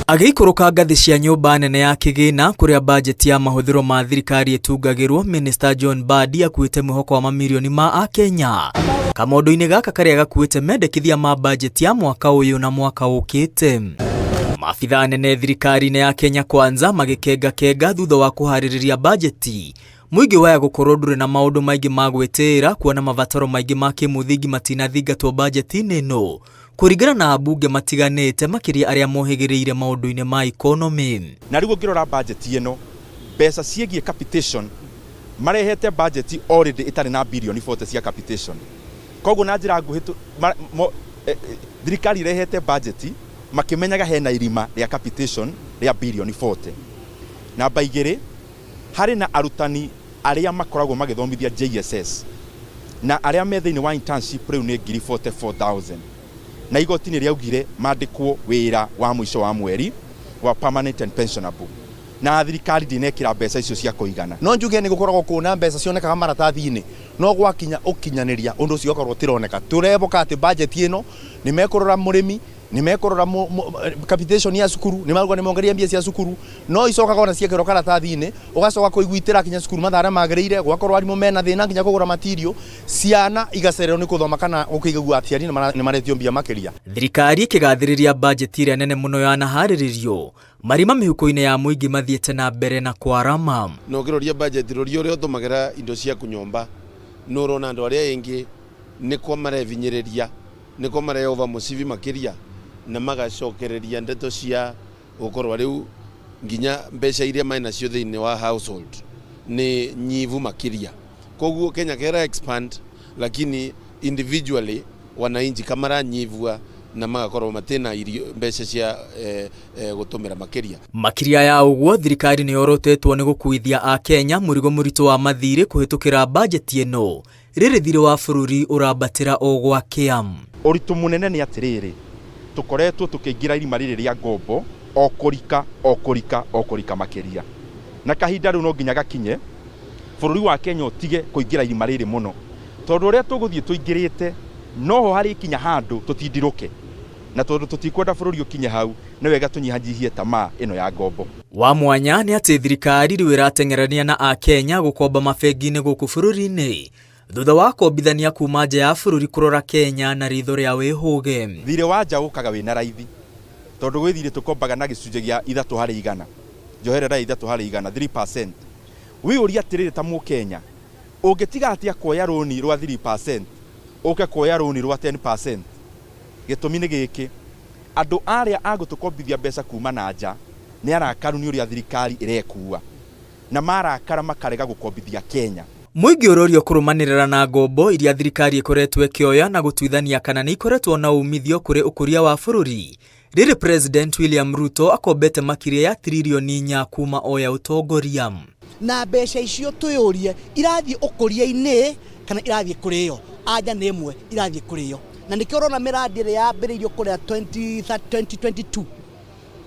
Agĩikũrũka ngathĩ cia nyũmba nene ya kĩgĩna kũrĩa bajeti ya mahũthĩro ma thirikari ĩtungagĩrwo, Minister John Mbadi akuĩte mwĩhoko wa mamirioni ma Akenya kamondo-inĩ gaka karĩa gakuĩte mendekithia ma bajeti ya mwaka ũyũ na mwaka ũkĩte. Maabithaa anene thirikari-inĩ ya Kenya Kwanza magĩkengakenga thutha wa kũharĩrĩria bajeti mũingĩ waya gũkorwo ndũrĩ na maũndũ maingĩ ma gwĩtĩĩra kuona mabataro maingĩ ma kĩmũthingi matinathingatwo bajeti-inĩ ĩno kũringana na ambunge matiganĩte makĩria arĩa mohĩgĩrĩire maũndũ-inĩ ma ikonomĩ. Na rĩu ũngĩrora bajeti ĩno, mbeca ciĩgiĩ capitation, marehete bajeti already ĩtarĩ na birioni 40 cia capitation. Koguo na njĩra nguhĩ thirikari ĩrehete bajeti makĩmenyaga hena irima rĩa capitation rĩa birioni 40. Namba igĩrĩ, harĩ na arutani arĩa makoragwo magĩthomithia JSS na arĩa me thĩinĩ wa internship rĩu nĩ ngiri 44,000, na igoti nĩ rĩaugire mandĩkwo wĩra wa mũico wa mweri wa permanent and pensionable, na thirikari ndĩnekĩra mbeca icio cia kũigana. No njuge nĩ gũkoragwo kũna mbeca cionekaga maratathi-inĩ, no gwakinya ũkinyanĩria ũndũ ũcio ũgakorwo ũtironeka. Tũreboka atĩ bajeti ĩno nĩ mekũrora mũrĩmi, nĩ mekũrora capitation ya cukuru, nĩ marauga nĩ mongeria mbia cia cukuru, no icokaga ona ciekĩrwo karatathi-inĩ ũgacoka kũigua itĩrakinya cukuru mathaa arĩa magĩrĩire, gwakorwo arimũ mena thĩna nginya kũgũra material, ciana igacererwo nĩ kũthoma kana ũkĩigua aciari nĩ maretio mbia makĩria. Thirikari ĩkĩgathĩrĩria bajeti ĩrĩa nene mũno yanaharĩrĩrio, marima mĩhuko-inĩ ya mũingĩ mathiĩte na mbere na kwarama. Na ũkĩroria budget, roria ũrĩa ũtũmagĩra indo ciaku nyũmba, nĩ ũrona andũ arĩa aingĩ nĩkwo marevinyĩrĩria, nĩkwo mareyova mũcibi makĩria, na magacokereria ndeto cia gũkorwo rĩu nginya mbeca iria marĩ nacio thĩinĩ wa household nĩ nyivu makĩria. Koguo Kenya kera expand, lakini individually wananchi kamaranyivua na magakorwo matina irio, mbeca cia gũtũmĩra makĩria. Makĩria ya ũguo, thirikari nĩ yorotetwo nĩ gũkuithia Akenya mũrigo mũritũ wa mathirĩ kũhĩtũkĩra bajeti ĩno rĩrĩ thirĩ wa bũrũri ũrambatĩra o gwakĩa. Ũritũ mũnene nĩ atĩrĩrĩ, tũkoretwo tũkĩingĩra irima rĩrĩ rĩa ngombo o kũrika o kũrika o kũrika makĩria, na kahinda rĩu no nginya gakinye bũrũri wa Kenya ũtige kũingĩra irima rĩrĩ mũno, tondũ ũrĩa tũgũthiĩ tũingĩrĩte noho harĩkinya handũ tũtindirũke, na tondũ tũtikwenda bũrũri ũkinye hau, nĩ wega tũnyihanyihie tamaa ĩno ya ngombo. Wa mwanya nĩ atĩ thirikari rĩu ĩrateng'erania na Akenya gũkomba mabengi-inĩ gũkũ bũrũri-inĩ thutha wa kombithania kuma nja ya bũrũri kũrora Kenya na ritho rĩa wĩhũge. Thirĩ wa nja ũkaga wĩna raithi, tondũ gwĩ thirĩ tũkombaga na gĩcunjĩ gĩa 3%, njoherera ya 3%, 3%. Wĩyũrie atĩrĩrĩ, ta mũkenya ũngĩtiga atĩa kuoya rũni rwa 3% ũke kuoya rũni rwa 10%? Gĩtũmi nĩ gĩkĩ, andũ arĩa a gũtũkombithia mbeca kuma na nja nĩ arakaru nĩ ũrĩa thirikari ĩrekua, na marakara makarega gũkombithia Kenya. Mũingĩ ũrorio kũrũmanĩrĩra na ngombo iria thirikari ĩkoretwo ĩkĩoya na gũtuithania kana nĩ ikoretwo na umithio kũrĩ ũkũria wa bũrũri. Rĩrĩ President William Ruto akombete makĩria ya tiririoni 4 kuma oya ũtongoria. Na mbeca icio twĩyũrie irathiĩ ũkũria-inĩ kana irathiĩ kũrĩo? Anja nĩ ĩmwe, irathiĩ kũrĩo. Na nĩkĩo ũrona mĩrandi ĩrĩa yambĩrĩirio kũrĩa 2022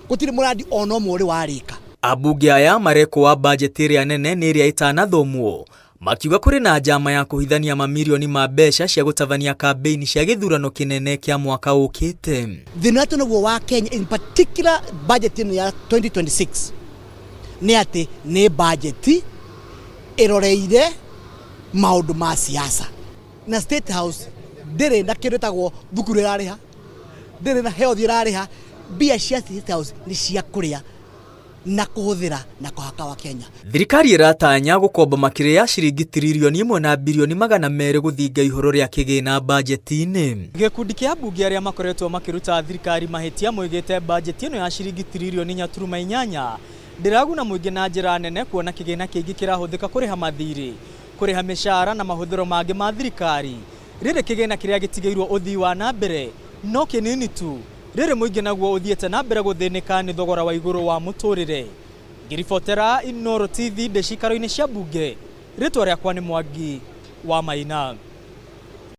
gũtirĩ mũrandi ona ũmwe ũrĩ warĩka. Ambunge aya marekũa bajeti ĩrĩa nene nĩ ĩrĩa ĩtanathomwo, makiuga kũrĩ na njama ya kũhithania mamirioni ma mbeca cia gũtabania kambĩini cia gĩthurano kĩnene kĩa mwaka ũkĩte. Thĩna ũrĩa twĩnaguo wa Kenya, in particular budget ĩno ya 2026, nĩ atĩ nĩ budget ĩroreire maũndũ ma siasa, na State House ndĩrĩ na kĩndũ ĩtagwo thukuru ĩrarĩha, ndĩrĩ na health ĩrarĩha. Mbia cia State House nĩ cia kũrĩa na kũhũthĩra na kũhaka wa Kenya. Thirikari ĩratanya gũkomba makĩria ya ciringi tiririoni 1 na birioni 200 gũthinga ihoro rĩa kĩgĩna bajeti-inĩ. Gĩkundi kĩa ambunge arĩa makoretwo makĩruta thirikari mahĩtia moigĩte bajeti ĩno ya ciringi tiririoni 4.8 ndĩraguna mũingĩ na njĩra nene, kuona kĩgĩna kĩingĩ kĩrahũthĩka kũrĩha mathirĩ, kũrĩha mĩcara na mahũthĩro mangĩ ma thirikari, rĩrĩ kĩgĩna kĩrĩa gĩtigĩirwo ũthii wa na mbere no kĩnini tu, rĩrĩ mũingĩ naguo ũthiĩte na mbere gũthĩnĩka nĩ thogora wa igũrũ wa mũtũrĩre. Ngĩribotera Inooro TV ndĩ cikaro-inĩ cia mbunge, rĩtwa rĩakwa nĩ Mwangi wa Maina.